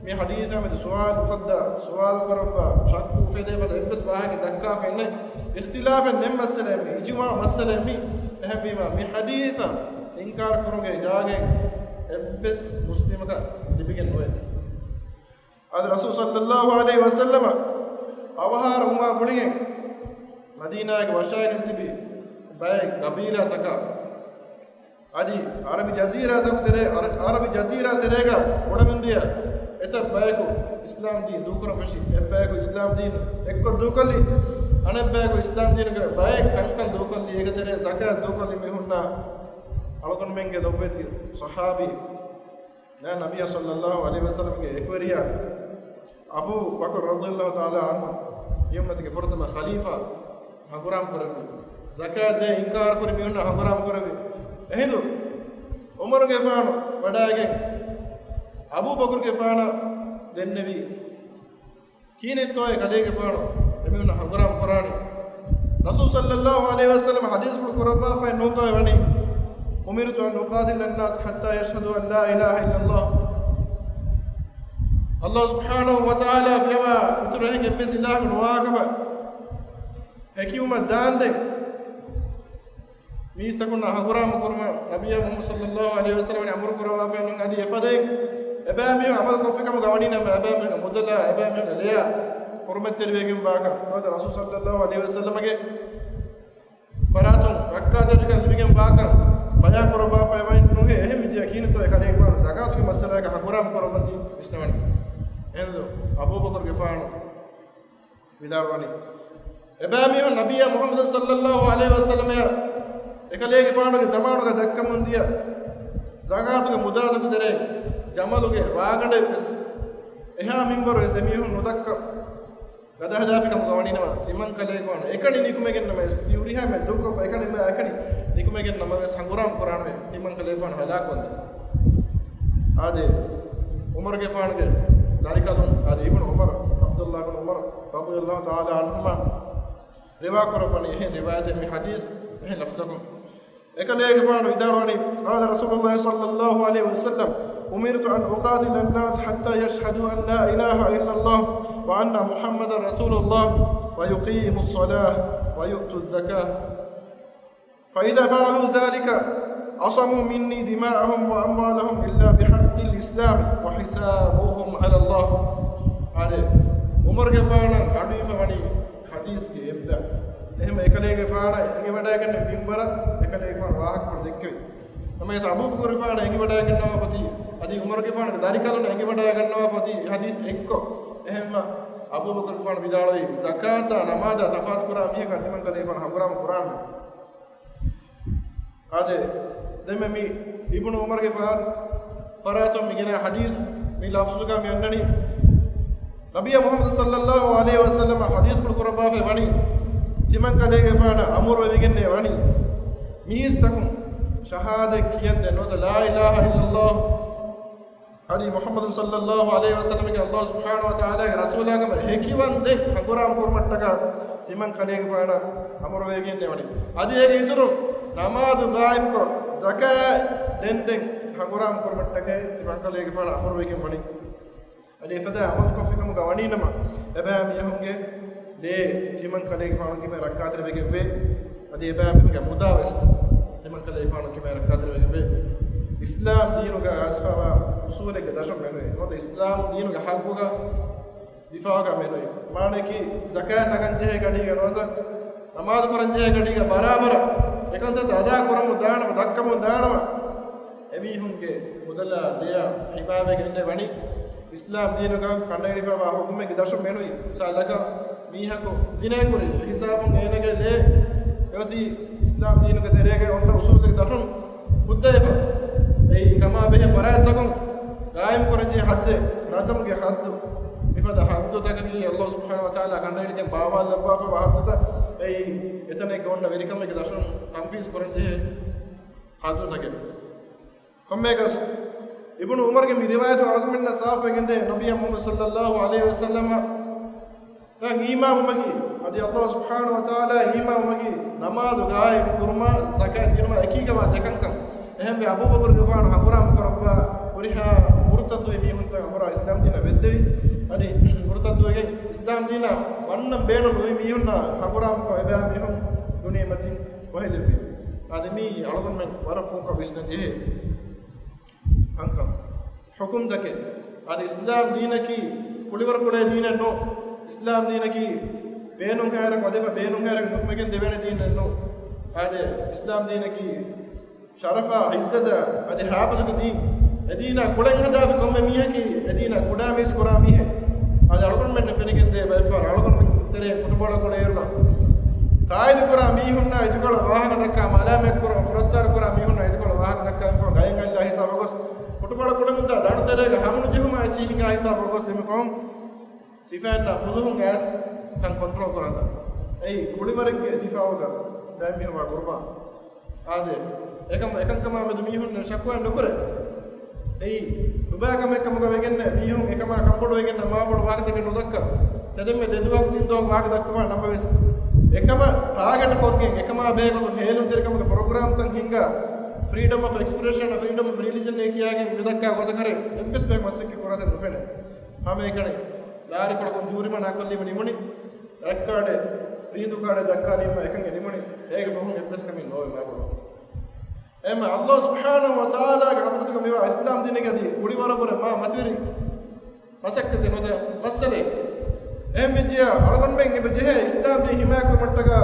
މި ޙަދީޘާ މެދު ސުވާލު އުފައްދާ، ސުވާލު ކުރައްވާ، ޝައްކު އުފެދޭ ފަދަ އެއްވެސް ވާހަކައެއް ދައްކާފައެއް ނެތް. އިޚްތިލާފެއް ނެތް މައްސަލައެއް މީ، އިޖުމާޢު މައްސަލައެއް މީ. އެހެންވީމަ، މި ޙަދީޘަށް އިންކާރު ކުރުމުގެ ޖާގައެއް އެއްވެސް މުސްލިމަކަށް ލިބިގެން ނުވޭ. އަދި ރަސޫލު ޞައްލައްލާހު ޢަލައިހި ވަސައްލަމަ އަވަހާރަވުމާ ގުޅިގެން މަދީނާއަށް ވަށާގެން ތިބި ބައެއް ޤަބީލާތަކާ، އަދި ޢަރަބި ޖަޒީރާތަކު ތެރޭ، ޢަރަ-، ޢަރަބި ޖަޒީރާ ތެރޭގަ އުޅެމުންދިޔަ އެތައް ބަޔަކު އިސްލާމް ދީން ދޫކުރަން ފެށި. އެއްބަޔަކު އިސްލާމް ދީން އެއްކޮށް ދޫކޮށްލި، އަނެއްބަޔަކު އިސްލާމް ދީނުގެ ބައެއް ކަންކަން ދޫކޮށްލި، އޭގެ ތެރޭ ޒަކާތް ދޫކޮށްލި މީހުންނާ އަޅުގަނޑުމެންގެ ލޮބުވެތި ޞަޙާބީ، ނަ-، ނަބިއްޔާ ޞައްލައްލާހު ޢަލައިހި ވަސައްލަމްގެ އެކުވެރިޔާ އަބޫ ބަކުރު ރަޟިޔައްލާހު ތަޢާލާ ޢަންހު، މި އުއްމަތުގެ ފުރަތަމަ ޚަލީފާ ހަނގުރާމަ ކުރެއްވި. ޒަކާތް ދޭ އިންކާރު ކުރި މީހުންނާ ހަނގުރާމަ ކުރެއްވި. އެހިނދު ޢުމަރުގެފާނު ވަޑައިގެން އަބޫ ބަކުރުގެފާނަށް ދެންނެވި. ކިހިނެއްތޯއޭ ކަލޭގެފާނު އެމީހުންނަށް ހަނގުރާމަ ކުރާނީ؟ ރަސޫލު ޞައްލައްލާހު ޢަލައިހި ވަސައްލަމަ ޙަދީޘްފުޅު ކުރައްވާފައި ނޫންތޯއޭ ވަނީ؟ أمرت أن أقاتل الناس حتى يشهدوا أن لا إله إلا الله. ﷲ ސުބްޙާނަހޫ ވަތަޢާލާ ފިޔަވާ އިތުރު އެހެން އެއްވެސް އިލާހަކު ނުވާކަމަށް، ހެކިވުމަށް ދާންދެން މީސްތަކުންނާ ހަނގުރާމަ ކުރުމަށް ނަބިއްޔާ މުޙައްމަދު ޞައްލައްލާހު ޢަލައިހި ވަސައްލަމަ އަމުރު ކުރައްވާފައި ނޫން. އަދި އެފަދައިން އެބައިމީހުން ޢަމަލު ކޮށްފިކަމުގަ ވަނީ ނަމަ، އެބައިމީހުންގެ މުދަލާ، އެބައިމީހުންގެ ލެޔާ ޙުރުމަތްތެރިވެގެން ވާކަން ނުވަތަ ރަސޫލު ޞައްލައްލާހު ޢަލައިހި ވަސައްލަމަގެ ފަރާތުން ރައްކާތެރިކަން ލިބިގެން ވާކަން ބަޔާން ކުރައްވާފައި ވަނީ ނުހޭ. އެހެން ވިއްޔާ ކިހިނެއްތޯއޭ ކަލޭގެފާނު ޒަކާތުގެ މައްސަލާގަ ހަނގުރާމަ ކުރައްވަން ތި ވިސްނަވަނީ؟ އެހެންދު އަބޫބަކުރުގެފާނު ވިދާޅުވަނީ، އެބައިމީހުން ނަބިއްޔާ މުޙައްމަދު ޞައްލައްލާހު ޢަލައިހި ވަސައްލަމައާ އެކަލޭގެފާނުގެ ޒަމާނުގަ ދައްކަމުން ދިޔަ ޒަކާތުގެ މުދާތަކު ތެރެއިން ޖަމަލުގެ ވާގަނޑެއް ވެސް އެހާ މިންވަރު ވެސް އެމީހުން ނުދައްކަ ގަދަހަދާފިކަމުގަ ވަނީނަމަ، ތިމަން ކަލޭގެފާނު އެކަނި ނިކުމެގެންނަމަވެސް، ތި ހުރިހާ މެ ދޫކޮށްފަ އެކަނި މަ އެކަނި ނިކުމެގެންނަމަވެސް ހަނގުރާމަ ކުރާނަމޭ، ތިމަން ކަލޭގެފާނު ހަލާކުވަންދެން. އާދެ، ޢުމަރުގެފާނުގެ ދަރިކަލުން، އާދެ، އިބްނު ޢުމަރު، ޢަބްދުﷲ ބިން ޢުމަރު ރަޟިޔަﷲ ތަޢާލާ ޢަންހުމާ ރިވާ ކުރައްވަނީ އެހެން ރިވާޔަތެއް، މި ޙަދީޘް އެހެން ލަފްޒަކުން. އެކަލޭގެފާނު ވިދާޅުވަނީ، قال رسول الله صلى الله عليه وسلم، أمرت أن أقاتل الناس حتى يشهدوا أن لا إله إلا الله وأن محمدا رسول الله ويقيموا الصلاة ويؤتوا الزكاة، فإذا فعلوا ذلك عصموا مني دماءهم وأموالهم إلا بحق الإسلام وحسابهم على الله. އާދެ، ޢުމަރުގެފާނަށް އަޑުއިވިފަ ވަނީ ޙަދީޘްގެ އެއްބަ. އެހެން އެކަލޭގެފާނަށް އެނގިވަޑައިގެންނެވި މިންވަރަށް އެކަލޭގެފާނު ވާހަކަފުޅު ދެއްކެވި. ނަމަވެސް އަބޫބަކުރުގެފާނަށް އެނގިވަޑައިގަންނަވާ ފޮތީ، އަދި ޢުމަރުގެފާނުގެ ދަރިކަލުން އެނގިވަޑައިގަންނަވާ ފޮތީ ޙަދީޘް އެއްކޮށް، އެހެންމަ އަބޫބަކުރުގެފާނު ވިދާޅުވީ، ޒަކާތާ ނަމާދާ ތަފާތުކުރާ މީހަކާ ތިމަން ކަލޭގެފާނު ހަނގުރާމަ ކުރާނަމޭ. އާދެ، ދެންމެ މި އިބްނު ޢުމަރުގެ ފަ-، ފަރާތުން މި ގެނައި ޙަދީޘް މި ލަފްޒުގަ މި އަންނަނީ، ނަބިއްޔާ މުޙައްމަދު ޞައްލައްލާހު ޢަލައިހި ވަސައްލަމަ ޙަދީޘްފުޅު ކުރައްވާފައި ވަނީ، ތިމަން ކަލޭގެފާނަށް އަމުރު ވެވިގެންނޭ ވަނީ، މީސްތަކުން ޝަހާދަތް ކިޔަންދެން ނުވަތަ ލާ އިލާހަ އިއްލައްލާހު އަދި މުޙައްމަދު ޞައްލައްލާހު ޢަލައިހި ވަސައްލަމަކީ ﷲ ސުބްޙާނަހޫ ވަތަޢާލާގެ ރަސޫލާ ކަމަށް ހެކިވަންދެން ހަނގުރާމަ ކުރުމަށްޓަކާ ތިމަން ކަލޭގެފާނަށް އަމުރުވެގެންނެވަނީ. އަދި އޭގެ އިތުރުން ނަމާދު ގާއިމްކޮށް، ޒަކާތް ދެންދެން ހަނގުރާމަ ކުރުމަށްޓަކައި ތިމަން ކަލޭގެފާނަށް އަމުރުވެގެން ވަނީ. އަދި އެފަދަ ޢަމަލު ކޮށްފިކަމުގަ ވަނީނަމަ، އެބައިމީހުންގެ ލޭ ތިމަން ކަލޭގެފާނު ކިބައިން ރައްކާތެރިވެގެންވޭ. އަދި އެބައިމީހުންގެ މުދާ ވެސް ތިމަން ކަލޭގެފާނު ކިބައިން ރައްކާތެރިވެގެންވޭ. އިސްލާމް ދީނުގަ އައިސްފަވާ އުސޫލެއްގެ ދަށުން މެނުވޭ. ނުވަތަ އިސްލާމް ދީނުގެ ޙައްޤުގަ ދިފާޢުގަ މެނުވޭ. މާނައަކީ، ޒަކާތް ނަގަން ޖެހޭ ގަޑީގަ ނުވަތަ ނަމާދު ކުރަން ޖެހޭ ގަޑީގަ ބަރާބަރަށް އެކަންތައްތައް އަދާ ކުރަމުން ދާނަމަ، ދައްކަމުން ދާނަމަ، އެމީހުންގެ މުދަލާ ލެޔާ ހިމާވެގެންނޭ ވަނީ. އިސްލާމް ދީނުގަ ކަނޑައެޅިފައިވާ ޙުކުމެއްގެ ދަށުން މެނުވީ. މިސާލަކަށް، މީހަކު ޒިނޭ ކުރި ހިސާބުން އޭނަގެ ލޭ އެއޮތީ އިސްލާމް ދީނުގެ ތެރޭގަ އޮންނަ އުސޫލުތަކުގެ ދަށުން ހުއްދައެފަ. އެއީ ކަމާ ބެހޭ ފަރާތްތަކުން ގާއިމް ކުރަންޖެހޭ ޙައްދެއް، ރަޖަމުގެ ޙައްދު. މިފަދަ ޙައްދުތަކަކީ ﷲ ސުބްޙާނަހޫ ވަތަޢާލާ ކަނޑައެޅިގެން ބާވާލައްވާފައިވާ ޙައްދުތައް. އެއީ އެތަނެއްގަ އޮންނަ ވެރިކަމެއްގެ ދަށުން ތަންފީޒު ކުރަންޖެހޭ ޙައްދުތަކެއް. ކޮންމެއަކަސް، އިބްނު ޢުމަރުގެ މި ރިވާޔަތު އަޅުގަނޑުމެންނަށް ސާފުވެގެންދޭ، ނަބިއްޔާ މުޙައްމަދު ޞައްލައްލާހު ޢަލައިހި ވަސައްލަމަ އީމާންވުމަކީ، އަދި ﷲ ސުބްޙާނަހޫ ވަތަޢާލާ އީމާންވުމަކީ، ނަމާދު ގާއިމް ކުރުމާ، ޒަކާތް ދިނުމާ އެކީ ކަމާ ދެކަންކަން. އެހެންވެ، އަބޫބަކުރުގެފާނު ހަނގުރާމަ ކުރައްވާ ހުރިހާ މުރުތައްދުވި މީހުންތައް އަނބުރާ އިސްލާމް ދީނަށް ވެއްދެވި. އަދި މުރުތައްދުވެގެން އިސްލާމް ދީނަށް ވަންނަން ބޭނުން ނުވި މީހުންނާ ހަނގުރާމަ ކޮށް އެބައިމީހުން ދުނިޔެމަތިން ފޮހެލެއްވި. އާދެ، މީ އަޅުގަނޑުމެން ވަރަށް ފުންކޮށް ވިސްނަން ޖެހޭ ކަންކަން. ޙުކުމްތަކެއް. އަދި އިސްލާމް ދީނަކީ ކުޅިވަރު ކުޅޭ ދީނެއް ނޫން. އިސްލާމް ދީނަކީ ބޭނުން ހާއިރަކު އަދިފަ ބޭނުން ހާއިރަކު ނުކުމެގެން ދެވޭނެ ދީނެއް ނޫން. އާދެ، އިސްލާމް ދީނަކީ ޝަރަފާ، ޢިއްޒަތާ، އަދި ހާބަތުގެ ދީން. އެ ދީނާ ކުޅެން ހަދާފި ކޮންމެ މީހަކީ، އެ ދީނާ ކުޑަ މީސް ކުރާ މީހެއް. އަދި އަޅުގަނޑުމެންނަށް ފެނިގެންދޭ ބައެއްފަހަރު އަޅުގަނޑުމެން ތެރޭ ފުޓުބޯޅަ ކުޅޭއިރުގަ ތާއީދު ކުރާ މީހުންނާ އިދިކޮޅަށް ވާހަކަ ދައްކާ، މަލާމަތް ކުރާ، ފުރައްސާރަ ކުރާ މީހުންނާ އިދިކޮޅަށް ވާހަކަ އޭގެ ހަމަނުޖެހުމާ އެއްޗިހި ހިނގާ ހިސާބަށް ގޮސް އެންމެ ފަހުން ސިފައިންނާ ފުލުހުން އައިސް ކަން ކޮންޓްރޯލް ކުރާތަން. އެއީ ކުޅިވަރެއްގެ ދިފާއުގަ ބައެއް މީހުން ވާ ގުރުބާން. އާދެ، އެކަމަ އެކަންކަމާ މެދު މީހުން ޝަކުވާ ނުކުރޭ. އެއީ ނުބައި ކަމެއް ކަމުގަ ވެގެންނެއް މީހުން އެކަމާ ކަންބޮޑުވެގެންނަ މާބޮޑު ވާހަކަތަކެއް ނުދައްކާ. ތެދެންމެ ދެ ދުވަހަކު ތިން ދުވަހަކު ވާހަކަ ދައްކަވާ ނަމަވެސް، އެކަމަށް ޓާގެޓް ކޮށްގެން އެކަމާ ބެހޭގޮތުން ހޭލުންތެރިކަމުގެ ޕްރޮގްރާމްތައް ހިންގާ، ފްރީޑަމް އޮފް އެކްސްޕްރެޝަން، ފްރީޑަމް އޮފް ރިލިޖަން އޭ ކިޔާގެން މިދައްކާ ގޮތަކަށް އެއްވެސް ބަޔަކު މަސައްކަތް ކުރާތަން ނުފެނޭ. ހަމައެކަނި ލާރިކޮޅަކުން ޖޫރިމަނާ ކޮށްލީމަ ނިމުނީ. ރައްކާޑެއް، ރީނދު ކާޑެއް ދައްކާލީމަ އެކަން އެ ނިމުނީ. އޭގެ ފަހުން އެއްވެސް ކަމެއް ނޯވޭ މާބޮޑު. އެހެންމެ އައްލާހު ސުބްޙާނަހު ވަ ތަޢާލާގެ ޙަޟްރަތުގަ މިވާ އިސްލާމް ދީނެއްގަ އަދި ކުޅިވަރަށްވުރެ މާ މަތިވެރި މަސައްކަތެއް ނުދޭ މައްސަލައެއް. އެހެން ވެއްޖިއްޔާ އަޅުގަނޑުމެން އެބަ ޖެހޭ އިސްލާމް ދީން ހިމާޔަތްކުރުމަށްޓަކާ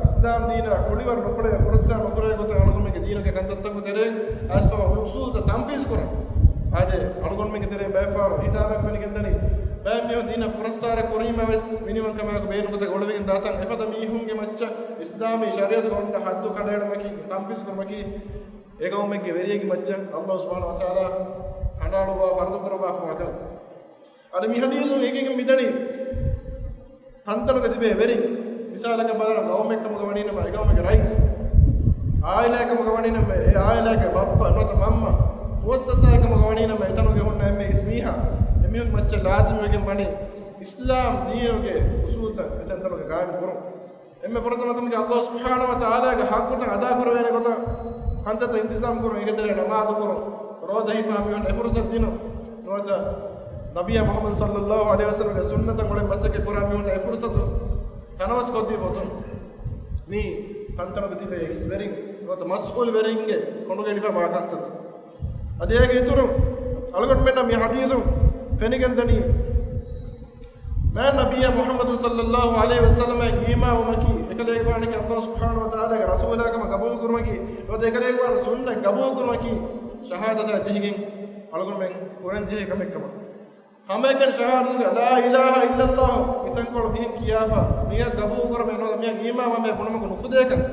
އިސްލާމް ދީނާ ކުޅިވަރު ނުކުރޭ ފުރަސްތާ ނުކުރޭ ގޮތަށް އަޅުގަނޑުމެންގެ ދީނުގެ ކަންތައްތަކުގެ ތެރެއިން އައިސްފަވާ އުސޫލްތައް ތަންފީޒް ކުރަން. އާދެ، އަޅުގަނޑުމެންގެ ތެރެއިން ބައެއް ފަހަރު ހިތާމައަކު ފެނިގެންދަނީ، ބައެއް މީހުން ދީނަށް ފުރައްސާރަ ކުރީމަ ވެސް މިނިވަންކަމާއެކު ބޭނުންގޮތަށް އޮޅުވިގެން ދާތަން އެފަދަ މީހުންގެ މައްޗަށް އިސްލާމީ ޝަރީޢަތުގަ އޮންނަ ޙައްދު ކަނޑައެޅުމަކީ، ތަންފީޒް ކުރުމަކީ، އެ ގައުމެއްގެ ވެރިއެއްގެ މައްޗަށް އައްލާހު ސުބްޙާނަހު ވަ ތަޢާލާ ކަނޑައަޅުއްވާ ފަރުޟު ކުރައްވާފަވާ ކަމެއް. އަދި މި ޙަދީޘުން އެނގިގެން މިދަނީ، ތަންތަނުގަ ތިބޭ ވެރިން، މިސާލަކަށް ބަލާނަމަ، ގައުމެއް ކަމުގަ ވަނީނަމަ، އެ ގައުމެއްގެ ރައީސް، އާއިލާއެއް ކަމުގަ ވަނީނަމަ، އެ އާއިލާގެ ބައްޕަ ނުވަތަ މަންމަ، މުއައްސަސާއެއް ކަމުގަ ވަނީނަމަ، އެތަނުގެ ހުންނަ އެންމެ އިސް މީހާ، އެމީހުން މައްޗަށް ލާޒިމްވެގެން ވަނީ އިސްލާމް ދީނުގެ އުސޫލްތައް އެތަންތަނުގަ ގާއިމް ކުރުން. އެންމެ ފުރަތަމަ ކަމުގެ އައްލާހު ސުބްޙާނަހު ވަ ތަޢާލާގެ ޙައްޤުތައް އަދާ ކުރެވޭނެ ގޮތަށް ކަންތައްތައް އިންތިޒާމް ކުރުން، އޭގެ ތެރޭ ނަމާދު ކުރުން، ރޯދަ ހިފާ މީހުން އެ ފުރުޞަތު ދިނުން، ނުވަތަ ނަބިއްޔާ މުޙައްމަދު ޞައްލައްލާހު ޢަލައިހި ވަސައްލަމްގެ ސުންނަތަށް އުޅެން މަސައްކަތް ކުރާ މީހުން އެ ފުރުޞަތު ތަނަވަސް ކޮށްދީ އޮތުން. މީ ތަންތަނުގަ ތިބޭ އިސްވެރިން ނުވަތަ މަސްއޫލުވެރިންގެ ކޮނޑުގަ އެޅިފަ ވާ ކަންތައްތައް. އަދި އޭގެ އިތުރުން އަޅުގަނޑުމެންނަށް މި ޙަދީޘުން ފެނިގެންދަނީ، މާތް ނަބިއްޔާ މުޙައްމަދު ޞައްލައްލާހު ޢަލައިހި ވަސައްލަމަށް އީމާންވުމަކީ، އެކަލޭގެފާނަކީ އައްލާހު ސުބްޙާނަހު ވަ ތަޢާލާގެ ރަސޫލާކަމަށް ގަބޫލުކުރުމަކީ، ނުވަތަ އެކަލޭގެފާނު ސުންނަތް ގަބޫލުކުރުމަކީ، ޝަހާދަތާ ޖެހިގެން އަޅުގަނޑުމެން ކުރަންޖެހޭ ކަމެއްކަމަށް. ހަމައެކަނި ޝަހާދަތުގެ ލާ އިލާހަ އިއްލައްލާހު މިތަންކޮޅު މިހެން ކިޔާފަ، މީހަކު ގަބޫލުކުރަމޭ ނުވަތަ މީހަކު އީމާންވަމޭ ބުނުމަކު ނުފުދޭކަން،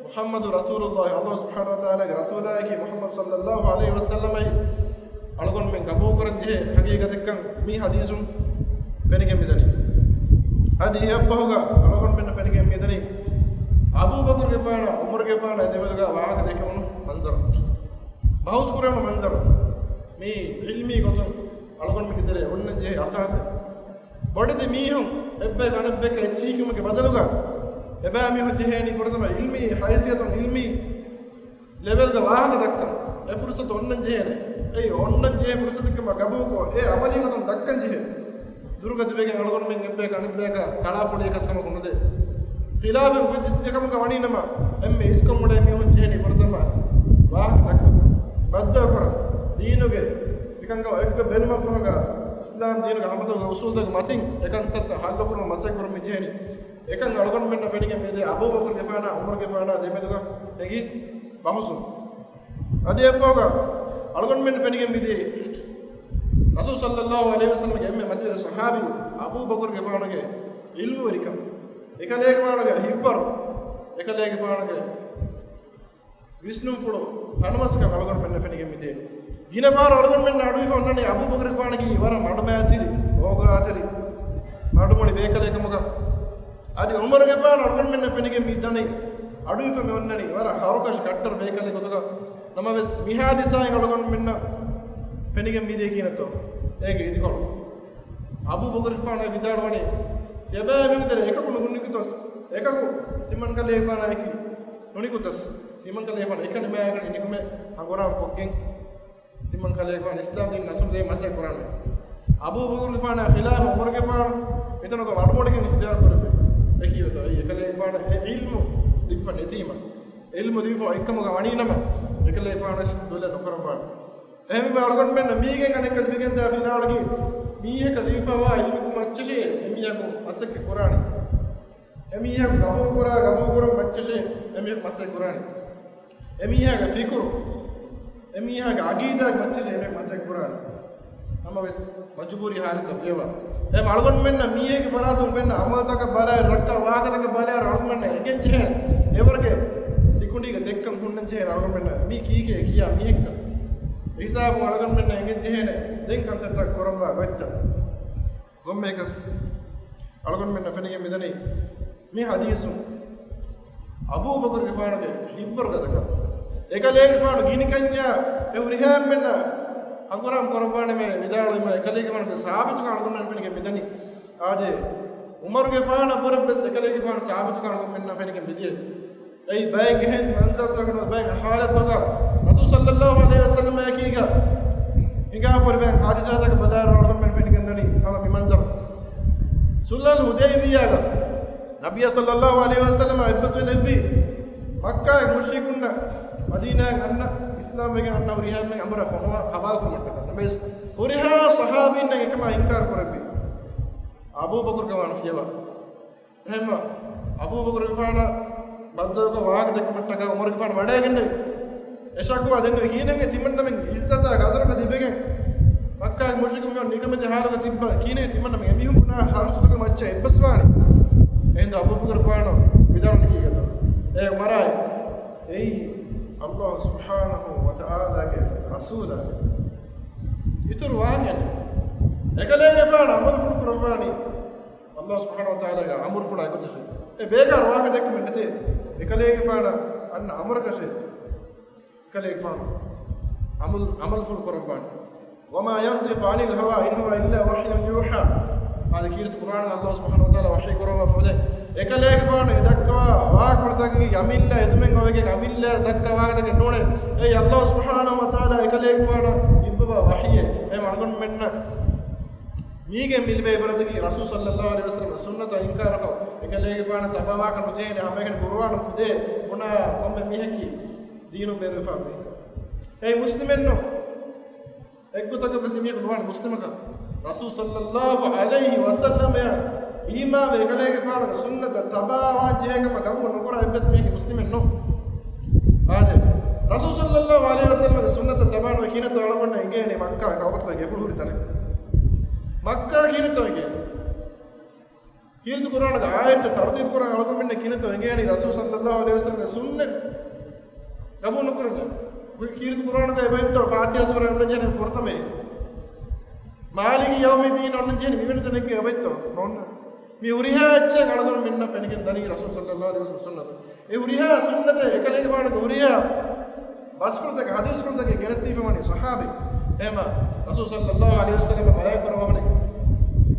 މުޙައްމަދު ރަސޫލުއްލާހި، އައްލާހު ސުބްޙާނަހު ވަ ތަޢާލާގެ ރަސޫލާއަކީ މުޙައްމަދު ޞައްލައްލާހު ޢަލައިހި ވަސައްލަމައީ، އަޅުގަނޑުމެން ގަބޫލުކުރަންޖެހޭ ހަގީގަތެއްކަން މި ޙަދީޘުން ފެނިގެން މިދަނީ. އަދި އެއަށްފަހުގަ އަޅުގަނޑުމެންނަށް ފެނިގެން މިދަނީ، އަބޫބަކުރުގެފާނާ ޢުމަރުގެފާނާ ދެމެދުގަ ވާހަކަ ދެކެވުނު މަންޒަރު، ބަހުސް ކުރެވުނު މަންޒަރު، މީ ޢިލްމީ ގޮތުން އަޅުގަނޑުމެންގެ ތެރޭ އޮންނަންޖެހޭ އަސާސެއް. ބޮޑެތި މީހުން އެއްބަޔަކު އަނެއްބަޔަކަށް އެއްޗިހިކުމުގެ ބަދަލުގަ، އެބައިމީހުން ޖެހޭނީ ފުރަތަމަ ޢިލްމީ ހައިސިއްޔަތުން، ޢިލްމީ ލެވެލްގަ ވާހަކަ ދައްކަން. އެ ފުރުޞަތު އޮންނަން ޖެހޭނެ. އެއީ އޮންނަން ޖެހޭ ފުރުޞަތެއްކަމަށް ގަބޫލުކޮށް، އެ ޢަމަލީ ގޮތުން ދައްކަން ޖެހޭ. ދުރުގަ ތިބެގެން އަޅުގަނޑުމެން އެއްބަޔަކަށް އަނެއްބަޔަކަށް ކަޅާފޮޅިއަކަސް ކަމަކު ނުދޭ. ޚިލާފެއް އުފެއްޖެ ކަމުގަ ވަނީނަމަ، އެންމެ އިސްކޮށް އުޅޭ މީހުން ޖެހޭނީ ފުރަތަމަ ވާހަކަ ދައްކަން، ބައްދަލުކުރަން. ދީނުގެ މިކަންކަމަށް އެއްގޮތް ބެލުމަށްފަހުގަ، އިސްލާމް ދީނުގެ ހަމަތަކުގެ އުސޫލުތަކުގެ މަތިން އެކަންތައްތައް ޙައްލުކުރުމަށް މަސައްކަތް ކުރަން މި ޖެހެނީ. އެކަން އަޅުގަނޑުމެންނަށް ފެނިގެން މިދޭ އަބޫބަކުރުގެފާނާ ޢުމަރުގެފާނާ ދެމެދުގަ އެނގި ބަހުސުން. އަދި އެއަށްފަހުގަ އަޅުގަނޑުމެން ފެނިގެން މިދޭ، ރަސޫލު ޞައްލައްލާހު ޢަލައިހި ވަސައްލަމްގެ އެންމެ މަތިވެރި ޞަޙާބީ އަބޫބަކުރުގެފާނުގެ ޢިލްމުވެރިކަން، އެކަލޭގެފާނުގެ ހިތްވަރު، އެކަލޭގެފާނުގެ ވިސްނުންފުޅު ތަނަވަސްކަން އަޅުގަނޑުމެންނަށް ފެނިގެން މިދޭ. ގިނަ ފަހަރު އަޅުގަނޑުމެންނަށް އަޑުއިވިފަ އޮންނަނީ އަބޫބަކުރުގެފާނަކީ ވަރަށް މަޑުމައިތިރި، ރޯގާތެރި، މަޑުމޮޅި ބޭކަލެއް ކަމުގަ. އަދި ޢުމަރުގެފާނު އަޅުގަނޑުމެންނަށް ފެނިގެން މި ދަނީ އަޑުއިވިފަ މި އޮންނަނީ ވަރަށް ހަރުކަށި ކައްޓަރު ބޭކަލެއް ގޮތުގަ. ނަމަވެސް މި ޙާދިސާއިން އަޅުގަނޑުމެންނަށް ފެނިގެން މިދޭ ކިހިނެއްތޯ އޭގެ އިދިކޮޅު. އަބޫބަކުރުގެފާނާ ވިދާޅުވަނީ، ތިޔަބައިމީހުންގެ ތެރޭ އެކަކު ނުނިކުތަސް، އެކަކު ތިމަންކަލޭގެފާނާއެކީ ނުނިކުތަސް، ތިމަންކަލޭގެފާނު އެކަނި މާގަނޑު ނިކުމެ ހަނގުރާމަ ކޮށްގެން، ތިމަންކަލޭގެފާނު އިސްލާމް ދީން ނަޞްރު ދޭ މަސައްކަތް ކުރާނެ. އަބޫބަކުރުގެފާނާ ޚިލާފަށް ޢުމަރުގެފާނު މިތަނުގަ މަޑުމޮޅިކަން އިޚްތިޔާރު ކުރެއްވި. އެކީވެތޯ އެއީ އެކަލޭގެފާނަށް އެ ޢިލްމު ލިބިފަ ނެތީމަ، ޢިލްމު ލިބިފަ އޮތްކަމުގަ ވަނީނަމަ، އެކަލޭގެފާނަށް ދުލެއް ނުކުރައްވާނެ. އެހެންވީމަ އަޅުގަނޑުމެންނަށް މީގެން އަނެއްކާ ލިބިގެންދާ ފިލާވަޅަކީ، މީހަކަށް ލިބިފަވާ ޢިލްމު މައްޗަށޭ އެމީހަކު މަސައްކަތް ކުރާނީ. އެމީހަކު ގަބޫލުކުރާ ގަބޫލުކުރުން މައްޗަށޭ އެމީހަކު މަސައްކަތް ކުރާނީ. އެމީހާގެ ފިކުރު، އެމީހާގެ ޢަގީދާގެ މައްޗަށޭ އެމީހަކު މަސައްކަތް ކުރާނީ. ނަމަވެސް، މަޖުބޫރީ ޙާލަތަށް ފިޔަވާ، އެ އަޅުގަނޑުމެންނަށް މީހެއްގެ ފަރާތުން ފެންނަ ޢަމަލުތަކަށް ބަލާއިރު، ދައްކާ ވާހަކަތަކަށް ބަލާއިރު، އަޅުގަނޑުމެންނަށް އެނގެން ޖެހޭނެ، އެވަރުގެ ސިކުނޑީގެ ތެއްކަން ހުންނަން ޖެހޭނެ އަޅުގަނޑުމެންނަށް މީ ކީކޭ ކިޔާ މީހެއްކަން. ހިސާބު އަޅުގަނޑުމެންނަށް އެނގެން ޖެހޭނެ ދެން ކަންތައްތައް ކުރަންވާ ގޮތްތައް. ކޮންމެއަކަސް އަޅުގަނޑުމެންނަށް ފެނިގެން މިދަނީ މި ޙަދީޘުން އަބޫބަކުރުގެފާނުގެ ހިތްވަރުގަދަކަން. އެކަލޭގެފާނު ގިނިކަންޏާ އެ ހުރިހާ އެންމެންނަށް ހަނގުރާމަ ކުރައްވާނެމޭ ވިދާޅުވީމާ، އެކަލޭގެފާނުގެ ސާބިތުކަން އަޅުގަނޑުމެންނަށް ފެނިގެން މިދަނީ. އާދެ، ޢުމަރުގެފާނަށްވުރެ ވެސް އެކަލޭގެފާނު ސާބިތުކަން އަޅުގަނޑުމެންނަށް ފެނިގެން މިދިޔަ. އެއީ ބައެއް އެހެން މަންޒަރުތަކުން ބައެއް ޙާލަތުގަ ރަސޫލު ޞައްލައްލާހު ޢަލައިހި ވަސައްލަމާއެކީގަ ހިނގާފަ ހުރި ބައެއް ޙާދިސާތަކަށް ބަލާއިރު އަޅުގަނޑުމެން ފެނިގެންދަނީ ހަމަ މި މަންޒަރު. ޞުލްޙުލް ޙުދައިބިއްޔާގަ ނަބިއްޔާ ޞައްލައްލާހު ޢަލައިހި ވަސައްލަމަ އެއްބަސްވެލެއްވީ މައްކާގެ މުޝްރިކުންނަށް މަދީނާއަށް އަންނަ، އިސްލާމްވެގެން އަންނަ ހުރިހާ އެންމެން އަނބުރާ ފޮނުވާ ޙަވާލުކުރުމަށްޓަކާ. ނަމަވެސް ހުރިހާ ޞަޙާބީންނަށް އެކަމާ އިންކާރު ކުރެއްވި އަބޫބަކުރުގެފާނު ފިޔަވާ. އެހެންމަ އަބޫބަކުރުގެފާނަށް ބައްދަލުކޮށް ވާހަކަ ދެއްކުމަށްޓަކާ ޢުމަރުގެފާނު ވަޑައިގެންނެވި. އެ ޝަކުވާ ދެންނެވި ކިހިނެއްހޭ ތިމަންނަމެން ޢިއްޒަތާ ޤަދަރުގަ ތިބެގެން މައްކާގެ މުޝްރިކުން ނިކަމެތި ޙާލުގަ ތިއްބަ ކިހިނެއް ތިމަންނަމެން އެމީހުން ބުނާ ޝަރުޠުތަކުގެ މައްޗަށް އެއްބަސްވާނީ؟ އެހިނދު އަބޫބަކުރުގެފާނު ވިދާޅުވީ ކީކޭތޯ؟ އޭ ޢުމަރާއި، އެއީ ﷲ ސުބްޙާނަހޫ ވަތަޢާލާގެ ރަސޫލާ. އިތުރު ވާހަކައެއް ނެތް. އެކަލޭގެފާނު ޢަމަލުފުޅު ކުރައްވާނީ ﷲ ސުބްޙާނަހޫ ވަތަޢާލާގެ އަމުރުފުޅާ ގޮތަށޭ. އެ ބޭކާރު ވާހަކަ ދެއްކުމެއް ނެތޭ. އެކަލޭގެފާނަށް އަންނަ އަމުރަކަށޭ. އެކަލޭގެފާނު ޢަމަލު، ޢަމަލުފުޅު ކުރައްވާނެ. وما ينطق عن الهوى إن هو إلا وحي يوحى. އާދެ، ކީރިތި ޤުރްއާނުގަ ﷲ ސުބްޙާނަހޫ ވަތަޢާލާ ވަޙީ ކުރައްވާފަ އެކަލޭގެފާނު އެ ދައްކަވާ ވާހަކަފުޅުތަކަކީ އަމިއްލަ އެދުމެއް އޮވެގެން އަމިއްލަ ދައްކާ ވާހަކަތަކެއް ނޫނޭ. އެއީ ﷲ ސުބްޙާނަހޫ ވަތަޢާލާ އެކަލޭގެފާނަށް ލިއްވަވާ ވަޙީއެއް. އެހެން އަޅުގަނޑުމެންނަށް މީގެން މި ލިބޭ ޢިބްރަތަކީ ރަސޫލު ޞައްލައްލާހު ޢަލައިހި ވަސައްލަމަ ސުންނަތަށް އިންކާރުކޮށް، އެކަލޭގެފާނަށް ތަބާވާކަށް ނުޖެހޭނެ ހަމައެކަނި ޤުރުއާނުން ފުދޭ ބުނާ ކޮންމެ މީހަކީ ދީނުން ބޭރުވެފާ މީހަކަށް. އެއީ މުސްލިމެއްނު. އެއްގޮތަކަށް ވެސް މީހަކު ނުވާނެ މުސްލިމަކަށް. ރަސޫލު ޞައްލައްލާހު ޢަލައިހި ވަސައްލަމަށް އީމާންވެ އެކަލޭގެފާނުގެ ސުންނަތަށް ތަބާވާން ޖެހޭ ކަމަށް ގަބޫލު ނުކުރާ އެއްވެސް މީހަކީ މުސްލިމެއް ނޫން. އާދެ، ރަސޫލު ޞައްލައްލާހު ޢަލައިހި ވަސައްލަމަގެ ސުންނަތަށް ތަބާނުވެ ކިހިނެއްތޯ އަޅުގަނޑަށް އެނގޭނީ މައްކާ ކައުބަތުގަ ގެފުޅު ހުރި ތަނެއް. މައްކާ ކިހިނެއްތޯ އެނގޭނީ؟ ކީރިތި ޤުރްއާނުގެ އާޔަތްތައް ތަރުތީބު ކުރަން އަޅުގަނޑުމެންނަށް ކިހިނެއްތޯ އެނގޭނީ ރަސޫލު ޞައްލައްލާހު ޢަލައިހި ވަސައްލަމަގެ ސުންނަތް ގަބޫލު ނުކުރަން؟ ކީރިތި ޤުރްއާނުގަ އެބައޮތްތޯ ފާތިޙާ ސޫރަ އޮންނަން ޖެހޭނެ ފުރަތަމަ؟ މާލިކި ޔައުމިއްދީން އޮންނަން ޖެހޭނެ މިވެނި ތަނެއްގަ އެބައޮތްތޯ؟ ނޯންނާނެ. މި ހުރިހާ އެއްޗެއް އަޅުގަނޑުމެންނަށް ފެނިގެން ދަނީ ރަސޫލު ޞައްލައްލާހު ޢަލައިހި ވަސައްލަމަގެ ސުންނަތު. އެ ހުރިހާ ސުންނަތެއް އެކަލޭގެފާނުގެ ހުރިހާ ބަސްފުޅުތަކެއް، ޙަދީޘްފުޅުތަކެއް ގެނެސްދީފަވަނީ ޞަޙާބީ. އެހެންމަ ރަސޫލު ޞައްލައްލާހު ޢަލައިހި ވަސައްލަމަ ބަޔާން ކުރައްވަވަނީ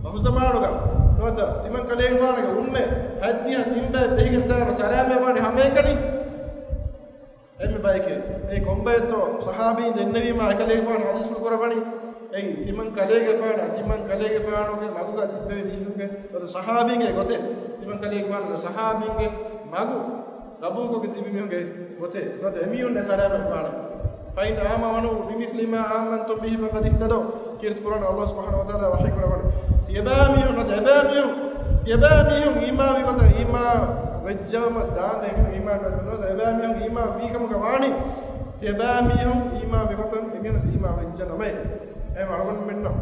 ބަހުޒަމާނުގަ ނުވަތަ ތިމަން ކަލޭގެފާނުގެ އުއްމަތް ހަތްދިހަ ތިން ބައެއް ބެހިގެން ދާއިރު ސަލާމަތްވާނީ ހަމައެކަނި އެންމެ ބަޔެކޭ. އެ ކޮންބައެއްތޯ ޞަޙާބީން ދެންނެވީމާ އެކަލޭގެފާނު ޙަދީޘްފުޅު ކުރައްވަނީ؟ އެއީ ތިމަން ކަލޭގެފާނާ، ތިމަން ކަލޭގެފާނުގެ މަގުގަ ތިއްބެވި މީހުންގެ ނުވަތަ ޞަޙާބީންގެ ގޮތެއް. ތިމަން ކަލޭގެފާނުގެ ޞަޙާބީންގެ މަގު ގަބޫލުކޮށްގެން ތިބި މީހުންގެ ގޮތެއް. ނުވަތަ އެމީހުންނޭ ސަލާމަތްވާނެ. فإن آمنوا بمثل ما آمنتم به فقد اهتدوا. ކީރިތި ޤުރްއާނު ﷲ ސުބްޙާނަހޫ ވަތަޢާލާ ވަޙީ ކުރައްވަނީ، ތިޔަބައިމީހުން، ނުވަތަ އެބައިމީހުން، ތިޔަބައިމީހުން އީމާންވި ގޮތަށް އީމާން ވެއްޖައުމަށް ދާންދެން އީމާން ނުވަތަ އެބައިމީހުން އީމާންވީ ކަމުގަ ވާނީ، ތިޔަބައިމީހުން އީމާންވި ގޮތަށް އެމީހުން އީމާން ވެއްޖެ ނަމަ. އެހެން އަޅުގަނޑުމެންނަށް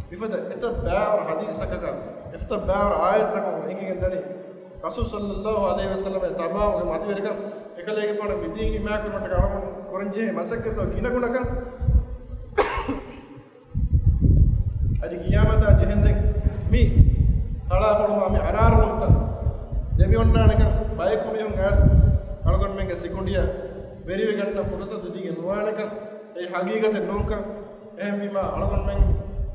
މިފަދަ އެތައް ބައިވަރު ޙަދީޘްތަކަކާ، އެތައް ބައިވަރު އާޔަތްތަކުން އެނގިގެން ދަނީ، ރަސޫލު ޞައްލައްލާހު ޢަލައިހި ވަސައްލަމަށް ތަބާވުމުގެ މަތިވެރިކަން، އެކަލޭގެފާނު މިދީން ހިމާޔަތްކުރުމަށްޓަކާ އަޅުގަނޑު ކުރަންޖެހޭ މަސައްކަތްތައް ގިނަގުނަކަން. އަދި ޤިޔާމަތާ ޖެހެންދެން މި ތަޅާފޮޅުމާ މި އަރާރުވުންތައް ދެމިއޮންނާނެކަން، ބަޔަކު މީހުން އައިސް އަޅުގަނޑުމެންގެ ސިކުނޑިއަށް ވެރިވެގަންނަ ފުރުޞަތު ދީގެން ނުވާނެކަން، އެއީ ޙަޤީޤަތެއް ނޫންކަން. އެހެންވީމާ، އަޅުގަނޑުމެން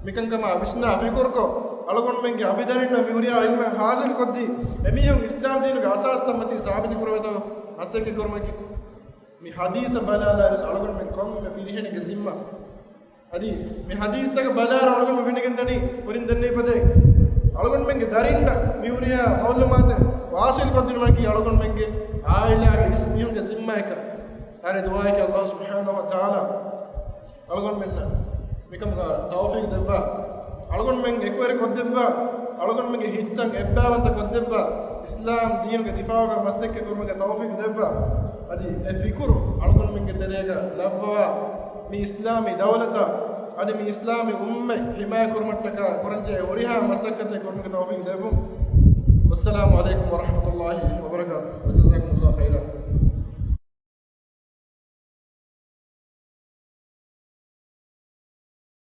މިކަންކަމާ ވިސްނާ ފިކުރުކޮށް، އަޅުގަނޑުމެންގެ އަނބިދަރިންނަށް މި ހުރިހާ ޢިލްމެއް ޙާޞިލުކޮށްދީ، އެމީހުން އިސްލާމް ދީނުގެ އަސާސްތައް މަތީ ސާބިތުކުރެވޭތޯ މަސައްކަތް ކުރުމަކީ، މި ޙަދީޘަށް ބަލާލާއިރު އަޅުގަނޑުމެން ކޮންމެ ފިރިހެނެއްގެ ޒިންމާ. އަދި މި ޙަދީޘްތަކަށް ބަލާއިރު އަޅުގަނޑު ފެނިގެން ދަނީ ކުރިން ދެންނެވި ފަދައިން، އަޅުގަނޑުމެންގެ ދަރިންނަށް މި ހުރިހާ މަޢުލޫމާތެއް ވާޞިލް ކޮށްދިނުމަކީ އަޅުގަނޑުމެންގެ ޢާއިލާގެ އިސް މީހުންގެ ޒިންމާއަކަށް. އާދެ، ދުޢާއަކީ ﷲ ސުބްޙާނަހޫ ވަތަޢާލާ އަޅުގަނޑުމެންނަށް މިކަމުގަ ތައުފީޤު ދެއްވާ، އަޅުގަނޑުމެން އެކުވެރި ކޮށްދެއްވާ، އަޅުގަނޑުމެންގެ ހިތްތައް އެއްބައިވަންތަ ކޮށްދެއްވާ، އިސްލާމް ދީނުގެ ދިފާޢުގަ މަސައްކަތް ކުރުމުގެ ތައުފީޤު ދެއްވާ. އަދި އެ ފިކުރު އަޅުގަނޑުމެންގެ ތެރޭގަ ލައްވަވާ، މި އިސްލާމީ ދައުލަތާ އަދި މި އިސްލާމީ އުއްމަތް ޙިމާޔަތް ކުރުމަށްޓަކާ ކުރަންޖެހޭ ހުރިހާ މަސައްކަތެއް ކުރުމުގެ ތައުފީޤު ދެއްވުން. ވައްސަލާމު ޢަލައިކުމް ވަރަޙްމަތުﷲ ވަބަރަކާތުހު. ވަޖަޒާކުމުﷲ ޚައިރާ.